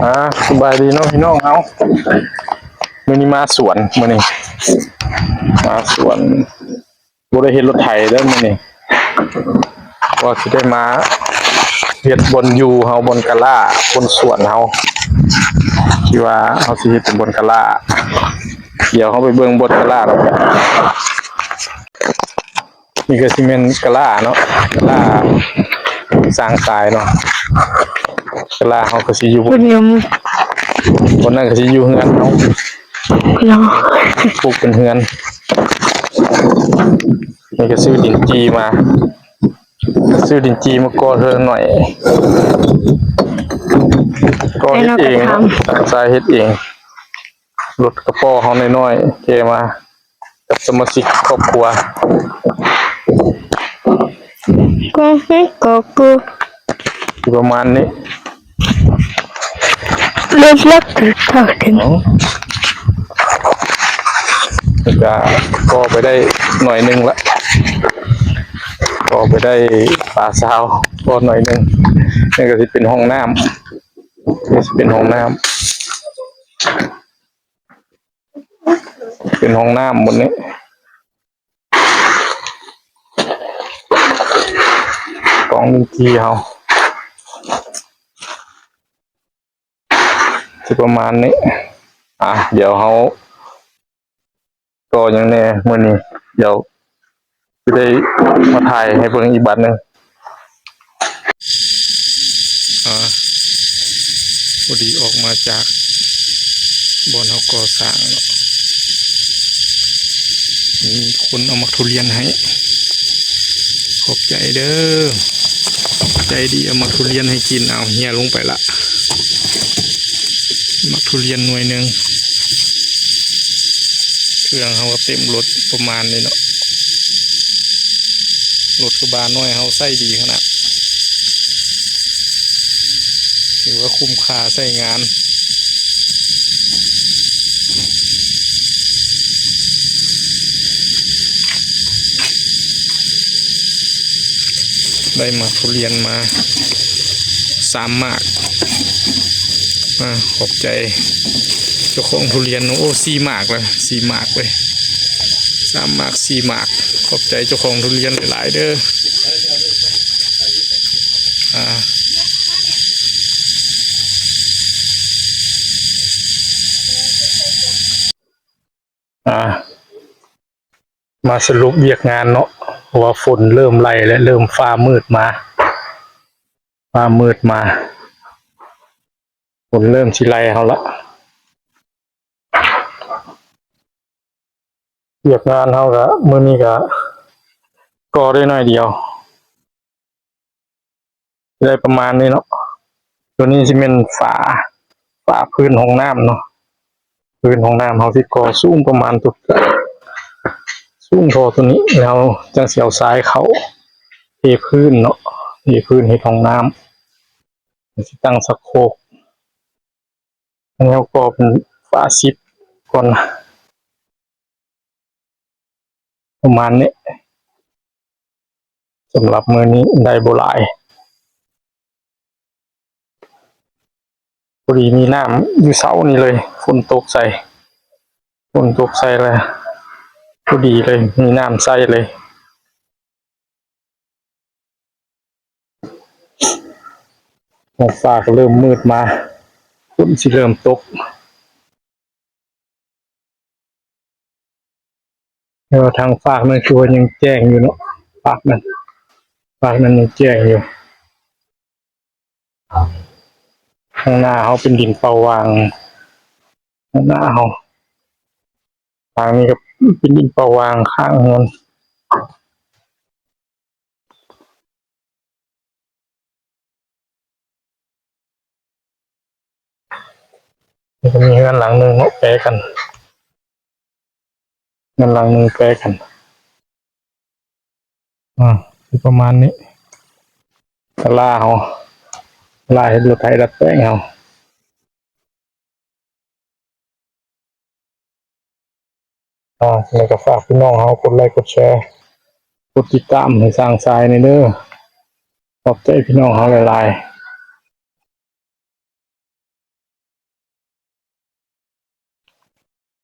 ອ່າ ສະບາຍດີເນາະພີ່ນ້ອງເຮົາ, ມື້ນີ້ມາສວນ ມື້ນີ້ມາສວນ ບໍ່ໄດ້ເຮັດລົດໄຖເດີ້ມື້ນີ້ ວ່າຊິໄດ້ມາເຮັດບ່ອນຢູ່ເຮົາ ບ່ອນກະລາ ບ່ອນສວນເຮົາ ທີ່ວ່າເຮົາຊິເຮັດເປັນບ່ອນກະລາ. ດຽວເຮົາໄປເບິ່ງບ່ອນກະລານຳກັນ. ນີ້ກໍຊິແມ່ນກະລາເນາະ ກະລາສ້າງຕາຍເນາະ. ກະລາເຮົາກໍຊິຢູ່ບ່ອນ ບ່ອນນັ້ນກໍຊິຢູ່ເຮືອນເຮົາ ປູກເປັນເຮືອນ. ນີ້ກໍຊື້ດິນຈີ່ມາ ຊື້ດິນຈີ່ມາກໍ່ເທື່ອໜ້ອຍ ກໍ່ເຮັດເອງເນາະ ສາຍເຮັດເອງ. ລົດກະປໍເຮົານ້ອຍໆ ແກ່ມາ ກັບສະມາຊິກຄອບຄົວ ກໍໃຫ້ກໍກູ ຢູ່ປະມານນີ້ ເລິກໆ ເທົ່າເຖິງ ແລ້ວກະກໍ່ໄປໄດ້ໜ້ອຍໜຶ່ງລະ ກໍ່ໄປໄດ້ປາຊາວພໍໜ້ອຍໜຶ່ງ. ນີ້ກໍຊິເປັນຫ້ອງນ້ຳ ນີ້ຊິເປັນຫ້ອງນ້ຳ. ເປັນຫ້ອງນ້ຳໝົດນີ້ ກອງດິນຈີ່ເຮົາ ຊິປະມານນີ້. ອ່າ ດຽວເຮົາ ກໍຫຍັງແດ່ມື້ນີ້ ດຽວຊິໄດ້ມາຖ່າຍໃຫ້ເບິ່ງອີກບາດໜຶ່ງ. ອ່າ ພໍດີອອກມາຈາກບ່ອນເຮົາກໍ່ສ້າງເນາະ ມີຄົນເອົາໝາກທຸລຽນໃຫ້ ຂອບໃຈເດີ້ ໃຈດີ ເອົາໝາກທຸລຽນໃຫ້ກິນ. ເອົາ ເຫຍລົງໄປລະ ໝາກທຸລຽນໜ່ວຍໜຶ່ງ. ເຄື່ອງເຮົາກໍເຕັມລົດປະມານນີ້ເນາະ ລົດກະບະນ້ອຍເຮົາໃຊ້ດີຂະໜາດ ຖືວ່າຄຸ້ມຄ່າໃຊ້ງານ. ໄດ້ໝາກທຸລຽນມາສາມໝາກ. ອາ ຂອບໃຈເຈົ້າຂອງທຸລຽນເນາະ. ໂອ້ ສີ່ໝາກລະ ສີ່ໝາກເວີຍ ສາມໝາກ ສີ່ໝາກ. ຂອບໃຈເຈົ້າຂອງທຸລຽນຫຼາຍໆເດີ້. ອາ ອາ ມາສະຫຼຸບວຽກງານເນາະ ເພາະວ່າຝົນເລີ່ມໄລ່ແລ້ວ ເລີ່ມຟ້າມືດມາ ຟ້າມືດມາ ຝົນເລີ່ມຊິໄລ່ເຮົາລະ. ວຽກງານເຮົາກະ ມື້ນີ້ກະກໍ່ໄດ້ໜ້ອຍດຽວ ໄດ້ປະມານນີ້ເນາະ. ໂຕນີ້ຊິແມ່ນຝາ ຝາພື້ນຫ້ອງນ້ຳເນາະ ພື້ນຫ້ອງນ້ຳເຮົາຊິກໍ່ສູງປະມານ ສູງພໍໂຕນີ້ ແລ້ວຈັ່ງຊິເອົາຊາຍເຂົ້າເທພື້ນເນາະ ເທພື້ນເຮັດຫ້ອງນ້ຳ ຊິຕັ້ງຊັກໂຄກ. ແລ້ວກໍເປັນຝາສິບກ່ອນ ປະມານນີ້. ສຳລັບມື້ນີ້ໄດ້ບໍ່ຫຼາຍ ພໍດີມີນ້ຳຢູ່ເຊົ້ານີ້ເລີຍ ຝົນຕົກໃສ່ ຝົນຕົກໃສ່ແລ້ວ ພໍດີເລີຍ ມີນ້ຳໃຊ້ເລີຍ. ທ້ອງຟ້າກໍເລີ່ມມືດມາ ຝົນຊິເລີ່ມຕົກ ແຕ່ວ່າທາງຟາກນັ້ນຄືວ່າຍັງແຈ້ງຢູ່ເນາະ ຟາກນັ້ນ ຟາກນັ້ນຍັງແຈ້ງຢູ່. ຂ້າງໜ້າເຮົາເປັນດິນເປົ່າຫວ່າງ ຂ້າງໜ້າເຮົາ ທາງນີ້ກໍເປັນດິນເປົ່າຫວ່າງຂ້າງເຮືອນ. ນີ້ກໍມີເຮືອນຫຼັງໜຶ່ງເນາະ ແປກັນ ເຮືອນຫຼັງໜຶ່ງແປກັນ ອາ ຊິປະມານນີ້ ສາລາເຮົາ ສາລາເຮັດລົດໄຖດັດແປງເຮົາ. ອາ ແລ້ວກໍຝາກພີ່ນ້ອງເຮົາກົດໄລກົດແຊ ກົດຕິດຕາມໃຫ້ຊ່າງຊາຍແດ່ເດີ້. ຂອບໃຈພີ່ນ້ອງເຮົາຫຼາຍໆ.